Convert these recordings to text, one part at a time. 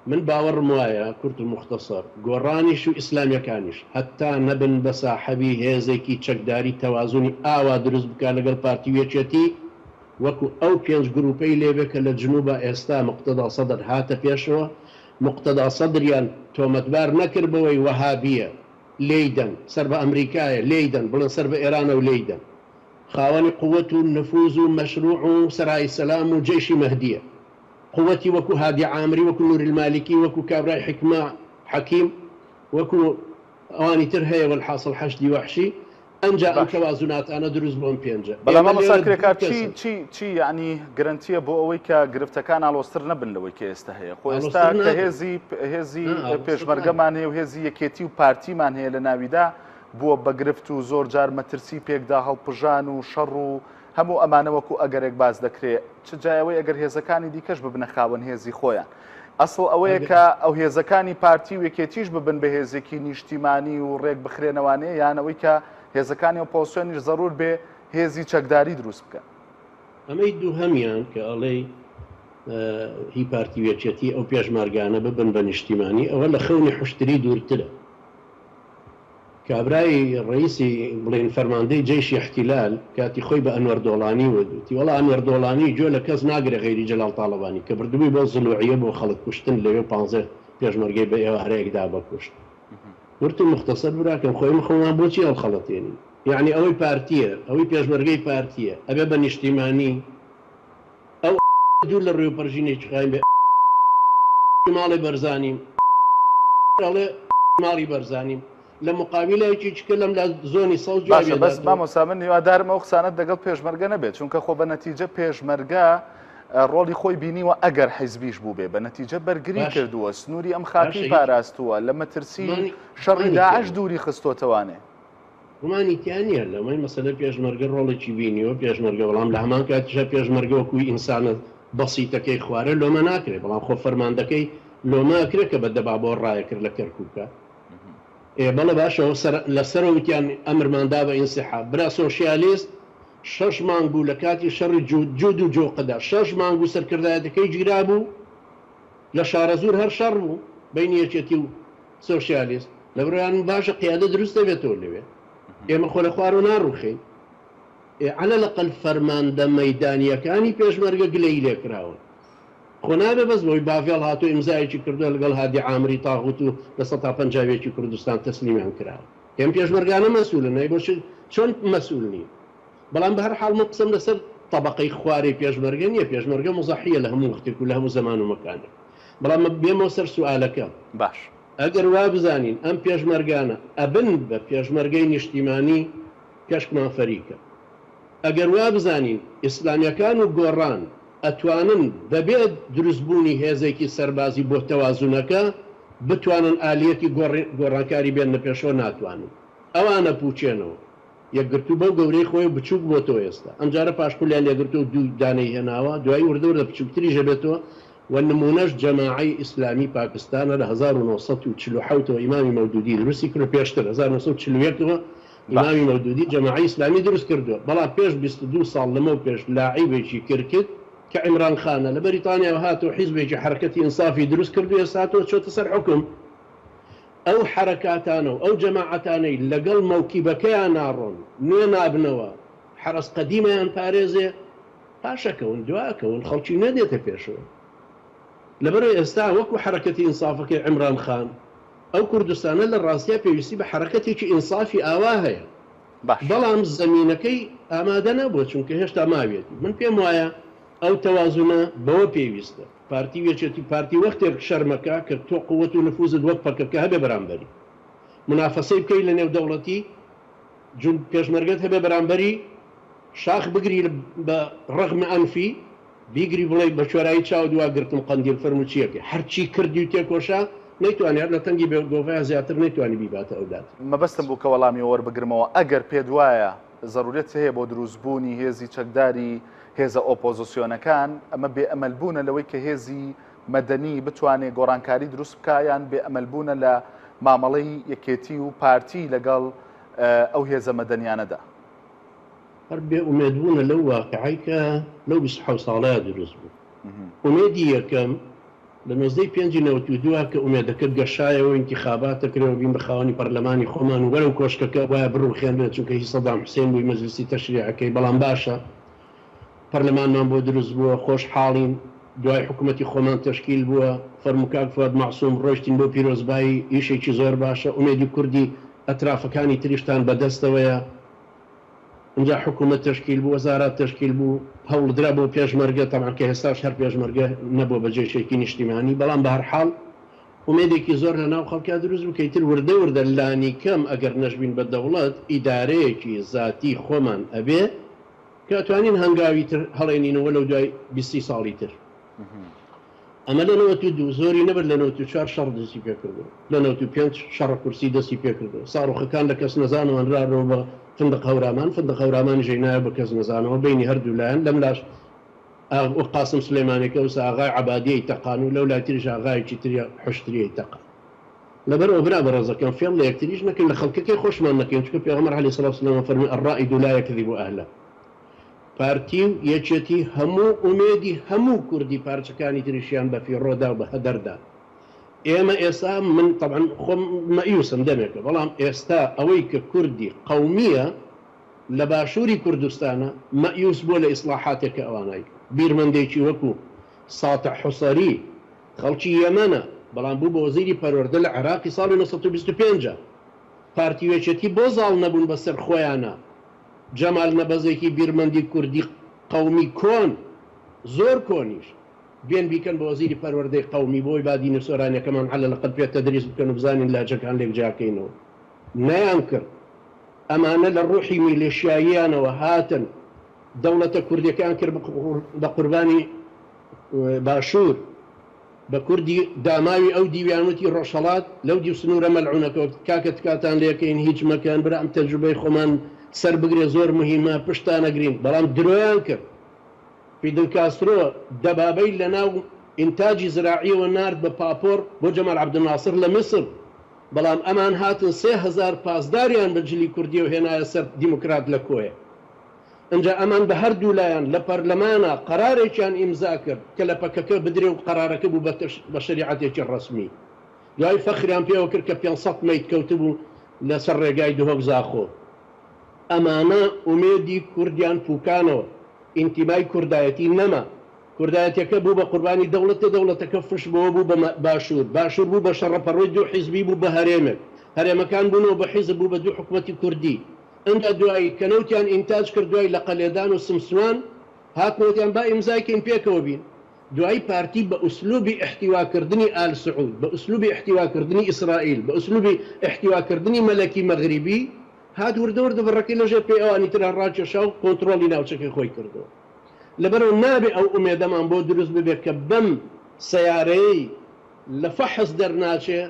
من باوەڕم وایە کورت و موختەسەر گۆڕانیش و ئیسلامیەکانیش هەتا نەبن بە ساحەبی هێزێکی چەکداری تەوازونی ئاوا دروست بکا لەگەڵ پارتی و یەکێتی وەکو ئەو پێنج گروپەی لێبێ کە لە جنوبا ئێستا موقتەدا سەدر هاتە پێشەوە موقتەدا سەدریان تۆمەتبار نەکرد بەوەی وەهابیە لێی دەن سەر بە ئەمریکایە لێی دەن بڵێن سەر بە ئێرانە و لێی دەن خاوەنی قوت و نفوز و مەشروع و سەرای سەلام و جەیشی مەهدیە قوتی وەکو هادی عامری وەکو نوری المالکی وەکو کابرای حیکمە حەکیم وەکو ئەوانی تر هەیە وەلحاسڵ حەشدی وەحشی ئەنجا ئەم باش. تەوازوناتانە دروست بۆ ئەم پێنجە بەڵام ئێمە مامۆستا لێرە دوو کرێکار چی کەسن. چی چی یعنی گرەنتیە بۆ ئەوەی کە گرفتەکان ئاڵۆزتر نەبن لەوەی کە ئێستا هەیە خۆ ئێستا ئاڵۆزتر کە نابن. هێزی هێزی نا ئاڵۆزتر نابن. پێشمەرگەمان هەیە و هێزی یەکێتی و پارتیمان هەیە لە ناویدا بووە بە گرفت و زۆر جار مەترسی پێکدا هەڵپژان و شەڕ و هەموو ئەمانە وەکو ئەگەرێک باس دەکرێ، چ جای ئەوەی ئەگەر هێزەکانی دیکەش ببنە خاوەن هێزی خۆیان. ئەسڵ ئەوەیە کە ئەو هێزەکانی پارتی و یەکێتیش ببن بە هێزێکی نیشتیمانی و ڕێک بخرێنەوانێ یان ئەوەی کە هێزەکانی ئۆپۆزسیۆنیش زەرور بێ هێزی چەکداری دروست بکەن. ئەمەی دووهەمیان کە ئەڵێی هی پارتی و یەکێتی ئەو پێشمەرگانە ببن بە نیشتیمانی ئەوە لە خەونی حوشتری دوورترە. کابرای ڕەیسی بڵێین فەرماندەی جەیشی ئیحتیلال کاتی خۆی بە ئەنوەر دۆڵانی وت، وتی وەڵا ئەنوەر دۆڵانی گوێ لە کەس ناگرێ غەیری جەلال تاڵەبانی کە بردبووی بۆ زلوعیە بۆ خەڵک کوشتن لەوێ پانزە پێشمەرگەی بە ئێوارەیەک دا بەکوشت. ورت و موختەسەر براکەم خۆ ئێمە خۆمان بۆچی هەڵخەڵەتێنین؟ یەعنی ئەوەی پارتیە ئەوەی پێشمەرگەی پارتیە ئەبێ بە نیشتیمانی؟ ئەو دوور لە ڕێو پەرژینێکی خاین بێ ماڵێ بەرزانیم ئەڵێ ماڵی بەرزانیم لە مقابیلا یەکێکی کە لەم لا زۆنی سەوز باشە جوابی بەس ئەداتەوە. مامۆستا من هیوادارم ئەو قسانەت دەگەڵ پێشمەرگە نەبێت چونکە خۆ بە نەتیجە پێشمەرگە ڕۆڵی خۆی بینیوە ئەگەر حیزبیش بووبێ بە نەتیجە بەرگری باشە کردووە سنووری ئەم باشە خاکەی هیچ پاراستووە لە مەترسی گومانی شەڕی گومانی داعش تیا نیە. دووری خستۆتەوانێ. گومانی تیا نیە لەوەی مەسەلەی پێشمەرگە ڕۆڵێکی بینیوە پێشمەرگە بەڵام لە هەمان کاتیشا پێشمەرگە وەکوو ئینسانە بەسیتەکەی خوارێ لۆمە ناکرێ بەڵام خۆ فەرماندەکەی لۆمە ئەکرێ کە بە دەبابەوە ڕایەکرد لە کەرکوکا ئێ بەڵێ باشە ئەوە سەر لە سەرەوە وتیان ئەمرمان دا بە ئینسحاب برا سۆشیالیست شەش مانگ بوو لە کاتی شەڕی جوود جوود و جۆقدا شەش مانگ بوو سەرکردایەتەکەی گیرابوو لە شارەزوور هەر شەڕ بوو بەینی یەکێتی و سۆشیالیست لەبران باشە قیادە دروست دەبێتەوە لەوێ ئێمە خۆ لە خوارەوە ناڕوخێین ئێ عەلە لەقەل فەرماندە مەیدانیەکانی پێشمەرگە گلەیی لێکراون خۆ نابێ بەس بەوەی باڤێڵ هاتوو ئیمزایەکی کردووە لەگەڵ هادی عامری تاغوت و 51% کوردستان تەسلیمیان کراوە ئێم پێشمەرگانە مەسئولن ئەی بۆ چۆن مەسئول نین بەڵام بەهەر حاڵ من قسەم لەسەر تەبەقەی خوارەی پێشمەرگە نیە پێشمەرگە موزەحیە لە هەموو وەختێک و لە هەموو زەمان و مەکانێک بەڵام بێمەوە سەر سوئالەکە باش. ئەگەر وا بزانین ئەم پێشمەرگانە ئەبن بە پێشمەرگەی نیشتیمانی کەشکمان فەریکە. ئەگەر وا بزانین ئیسلامیەکان و گۆڕان ئەتوانن بەبێ دروست بوونی هێزێکی سەربازی بۆ تەوازونەکە بتوانن ئالیەتی گۆڕانکاری بێننە پێشەوە ناتوانن. ئەوان ئەپوچێنەوە. یەکگرتوو بەو گەورەی خۆی و بچووک بۆتەوە ئێستا ئەمجارە پاشقولیان لێگرتووە و دوو دانەی هێناوە دوایی وردە وردە بچووکتریش ئەبێتەوە و نموونەش جەماعەی ئیسلامی پاکستانە لە 1947 ەوە ئیمامی مەودودی دروستی کردووە پێشتر 1941 ەوە باش. ئیمامی مەودودی جەماعەی ئیسلامی دروست کردووە بەڵام پێش 22 ساڵ لەمەو پێش لاعیبێکی کرکت کە عیمران خانە لە بەریتانیاوە هاتەوە حیزبێکی حەرەکەتی ئینسافی دروست کردو ئێستا هاتەوە چۆتە سەر حوکم. ئەو حەرەکاتانە و ئەو جەماعەتانەی لەگەڵ مەوکیبەکەیان ناڕۆن، نوێ نابنەوە، حەرەس قەدیمەیان پارێزێ، پاشەکەون، دواکەون، خەڵکی نوێ دێتە پێشەوە. لەبەرئەوەی ئێستا وەکو حەرەکەتی ئینسافەکەی عیمران خان، ئەو کوردستانە لە ڕاستیا پێویستی بە حەرەکەتێکی ئینسافی ئاوا هەیە. باش. بەڵام زەمینەکەی ئامادە نەبووە، چونکە هێشتا ماویەتی. من پێم وایە ئەو تەوازونە بەوە پێویستە. پارتی و یەکێتی پارتی وەختێک شەرمەکە کە تۆ قوت و نفوزت وەک پەکەکە هەبێ بەرامبەری مونافەسەی بکەی لە نێودەوڵەتی جوند پێشمەرگەت هەبێ بەرامبەری شاخ بگری بە ڕەغم ئەنفی بیگری بڵێی بە کوێرایی چاوت وا گرتم قەندیل فەرموو چیەکەی هەرچی کردی و تێکۆشا نەیتوانی هەر لە تەنگی بێ گۆڤەیا زیاتر نەیتوانی بیباتە ئەولات. مەبەستم بوو کە وەڵامی وەربگرمەوە ئەگەر پێت وایە زەرورەت هەیە بۆ دروستبوونی هێزی چەکداری هێزە ئۆپۆزسیۆنەکان، ئەمە بێ ئەمەل بوونە لەوەی کە هێزی مەدەنی بتوانێ گۆڕانکاری دروست بکا یان بێ ئەمەل بوونە لە مامەڵەی یەکێتی و پارتی لەگەڵ ئەو هێزە مەدەنیانەدا؟ هەر بێ ئومێد بوونە لەو واقیعەی کە لەو 27 ساڵەیا دروست بوو. ئومێدی یەکەم. لە 19 ی پێنجی 92 کە ئومێدەکە گەشایەوە ئینتیخابات دەکرێ و بین بە خاوەنی پەرلەمانی خۆمان و بەرەو کۆشکەکە وایە بڕوخێنرێت چونکە هی سەدام حوسێن بووی مەجلسی تەشریعەکەی بەڵام باشە پەرلەمانمان بۆ دروست بووە خۆش حاڵین دوای حکومەتی خۆمان تەشکیل بووە فەرموو کاک فواد مەعسوم ڕۆیشتین بۆ پیرۆزبایی ئیشێکی زۆر باشە ئومێدی کوردی ئەترافەکانی تریشتان بەدەستەوەیە ئینجا حکومەت تەشکیل بوو وەزارات تەشکیل بوو هەوڵدرا بۆ پێشمەرگە تەبعەن کە ئێستاش هەر پێشمەرگە نەبووە بە جەیشێکی نیشتیمانی بەڵام بەهەرحاڵ ئومێدێکی زۆر لە ناو خەڵکا دروست بوو کە ئیتر وردە وردە لانیکەم ئەگەر نەشبین بە دەوڵەت ئیدارەیەکی زاتی خۆمان ئەبێ کە ئەتوانین هەنگاوی تر هەڵێنینەوە لەو دوای 20 ساڵی تر. ئەمە لە 92 زۆری نەبرد لە 94 شەڕ دەستی پێکردو لە 95 شەڕە کورسی دەستی پێکردو ساڕۆخەکان لە کەس نەزانەوە نرانەوە بە فندق هەورامان فندق هەورامانیش هێنایە بە کەس نەزانەوە بەینی هەردوو لایەن لەم لاش ئاغ قاسم سلێمانیەکە ئەوسا ئاغای عەبادیەی تەقان و لەو لای تریش ئاغایەکی تری حوشتریەی تەقان. لەبەر ئەوە برا بەڕێزەکەم فێڵ لە یەکتریش نەکەین لە خەڵکەکەی خۆشمان نەکەین چونکە پێغەمبەر علیە سڵاو سلام فەرمووی الرائد لا یکذب اهله پارتی و یەکێتی هەموو ئومێدی هەموو کوردی پارچەکانی تریشیان بە فیڕۆ دا و بە هەدەر دا ئێمە ئێستا من طبعا خۆم مەئیوسم دەمێکە بەڵام ئێستا ئەوەی کە کوردی قەومیە لە باشووری کوردستانە مەئیوس بووە لە ئیسڵاحاتێک کە ئەوان ئایکەن. بیرمەندێکی وەکوو ساتع حوسەری خەڵکی یەمەنە، بەڵام بوو بە وەزیری پەروەردە لە عێراقی ساڵی 925. پارتی و یەکێتی بۆ زاڵ نەبوون بە سەر خۆیانا؟ جەمال نەبەزێکی بیرمەندی کوردی قەومی کۆن، زۆر کۆنیش، بێن بیکەن بە وەزیری پەروەردەی قەومی بۆی با دینۆسۆرانیەکەمان عەلەلەقەل پێ تەدریس بکەن و بزانین لەهجەکان لێک جیاکەینەوە. نەیانکرد. ئەمانە لە ڕوحی میلیشیاییانەوە هاتن دەوڵەتە کوردیەکەیان کرد بە قوربانی باشوور، بە کوردی داماوی ئەو دیویان وتی ڕۆژهەڵات لەو دیو سنوورە مەلعونەکەوە کاکە تکاتان لێکەین هیچ مەکەن برا ئەم تەجروبەی خۆمان سەر بگرێ زۆر مهیمە پشتتان ئەگرین بەڵام درۆیان کرد فیدل کاسترۆ دەبابەی لەناو ئینتاجی زراعیەوە نارد بە پاپۆڕ بۆ جەمال عەبدولناسر لە میسر بەڵام ئەمان هاتن 3000 پاسداریان بە جلی کوردیەوە هێنایە سەر دیموکرات لە کۆیە. ئنجا ئەمان بە هەردوولایان لە پەرلەمانا قەرارێکیان ئیمزا کرد کە لە پەکەکە بدرێ و قەرارەکە بوو بە شەریعەتێکی ڕەسمی. دوای فەخریان پێوە کرد کە 500 مەیت کەوتبوو لە سەر ڕێگای دهۆک زاخۆ. ئەمانە ئومێدی کوردیان پوکانەوە. ئینتیمای کوردایەتی نەما. کوردایەتیەکە بوو بە قوربانی دەوڵەتێ دەوڵەتەکە فش بۆوە بوو بە باشوور باشوور بوو بە شەڕە پەڕۆی دوو حیزبی بوو بە هەرێمێک هەرێمەکان بوونەوە بە حیزب بوو بە دوو حکومەتی کوردی ئنجا دوایی کە نەوتیان ئینتاج کرد دوای لەقە لێدان و سمسوان هاتنەوە وتیان با ئیمزای کەین پێکەوە بین دوایی پارتی بە ئوسلوبی ئیحتیوا کردنی ئال سعود بە ئوسلوبی ئیحتیوا کردنی ئیسرائیل بە ئوسلوبی ئیحتیوا کردنی مەلەکی مەغریبی هات وردە وردە بڕەکەی لەژێر پێی ئەوانی ترا ڕاکێشا و کۆنترۆڵی ناوچەکەی خۆی کردەوە. لەبەرئەوە نابێ ئەو ئومێدەمان بۆ دروست ببێ کە بەم سەیارەیەی لە فەحس دەرناچێ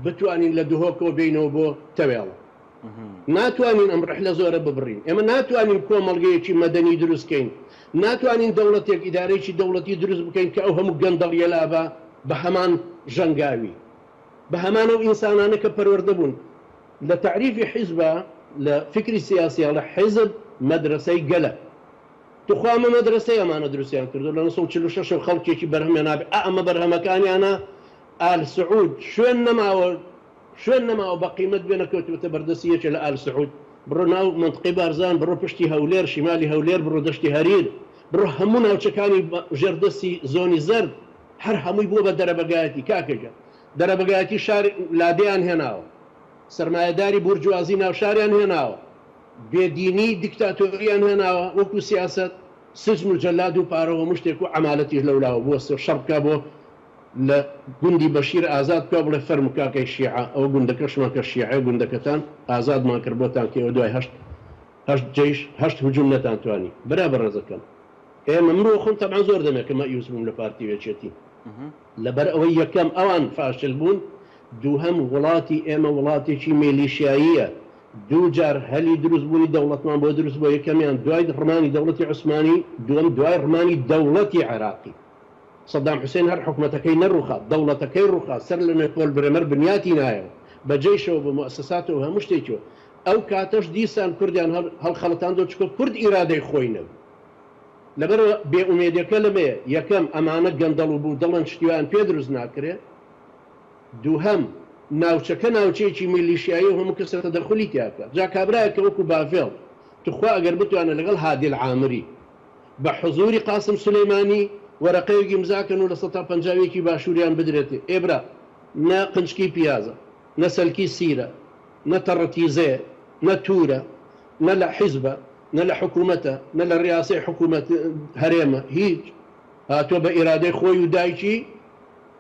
بتوانین لە دهۆکەوە بێینەوە بۆ تەوێڵە. ناتوانین ئەم ڕەحلە زۆرە ببڕین. ئێمە ناتوانین کۆمەڵگەیەکی مەدەنی دروست کەین. ناتوانین دەوڵەتێک، ئیدارەیەکی دەوڵەتی دروست بکەین کە ئەو هەموو گەندەڵییە لابا بە هەمان ژەنگاوی. بە هەمان ئەو ئینسانانە کە پەروەردە بوون. لە تەعریفی حیزبا، لە فیکری سیاسی ئەڵێ حیزب مەدرەسەی گەلە. توخوا ئەمە مەدرەسەی ئەمانە دروستیان کردوە لە 946 ەوە خەڵکێکی بەرهەم هێنابێ ئا ئەمە بەرهەمەکانیانە ئال سعود شوێن نەماوە شوێن نەماوە بە قیمەت بێ نەکەوتوەتە بەردەستی یەکێ لە ئال سعود بڕۆ ناو مەنتقەی بارزان بڕۆ پشتی هەولێر شیمالی هەولێر بڕۆ دەشتی هەریر بڕۆ هەموو ناوچەکانی ژێر دەستی زۆنی زەرد هەر هەمووی بووە بە دەرەبەگایەتی کاکە گیان دەرەبەگایەتی شار لادێیان هێناوە سەرمایەداری بورجوازی ناوشاریان هێناوە بێدینی دیکتاتۆریان هێناوە وەکو سیاسەت، سجن و جەلاد و پارە و هەموو شتێک و عەمالەتیش لەولاوە بوەستێ و شەڕ بکا بۆ لە گوندی بەشیر ئازاد بکا و بڵێ فەرموو کاکەی شیعە ئەوە گوندەکەشمان کە شیعەیە گوندەکەتان ئازادمان کرد بۆتان کە ئێوە دوای هەشت هەشت جەیش هەشت هجوم نەتانتوانی برا بەڕێزەکەم ئێمە من بۆ خۆم تەبعەن زۆر دەمێکە مەئیوس بووم لە پارتی و یەکێتی لەبەر ئەوەی یەکەم ئەوان فاشل بوون، دووهەم وڵاتی ئێمە وڵاتێکی میلیشیاییە، دووجار هەلی دروست بوونی دەوڵەتمان بۆ دروست بووە، یەکەمیان دوای ڕمانی دەوڵەتی عوسمانی، دووەم دوای ڕمانی دەوڵەتی عێراقی. سەدام حوسێن هەر حکومەتەکەی نەڕووخا، دەوڵەتەکەی ڕووخا، سەر لە نوێ پۆل برێمەر بنیاتی نایەوە، بە جەیشەوە، بە موئەسەساتەوە، هەموو شتێکیەوە. ئەو کاتەش دیسان کوردیان هەڵخەڵەتاندەوە، چونکە کورد ئیرادەی خۆی نەبوو. لەبەرئەوە بێ ئومێدیەکە لەمەیە، یەکەم ئەمانە گەندەڵ و بودەڵەن شتی وایان پێ دروست ناکرێ، دووهەم ناوچەکە ناوچەیەکی میلیشیاییە و هەموو کەسێ تەدەخولی تیا بکات، جا کابرایەک کە وەکو باڤێڵ توخوا ئەگەر بتوانێ لەگەڵ هادی العامری بە حزوری قاسم سولەیمانی وەرەقەیەک ئیمزا کەن و 51% ی باشوریان بدرێتێ، ئێ برا نە قنچکی پیازە، نە سەلکی سیرە، نە تەڕەتیزەیە، نە تورە، نە لە حیزبە، نە لە حکومەتە، نە لە ریاسەی حکومەت هەرێمە، هیچ. هاتووە بە ئیرادەی خۆی و دایکی،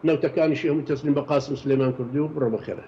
نەوتەکانیشی هەمووی تەسلیم بە قاسم سولەیمان کردووە و بڕۆ بەخێرهات.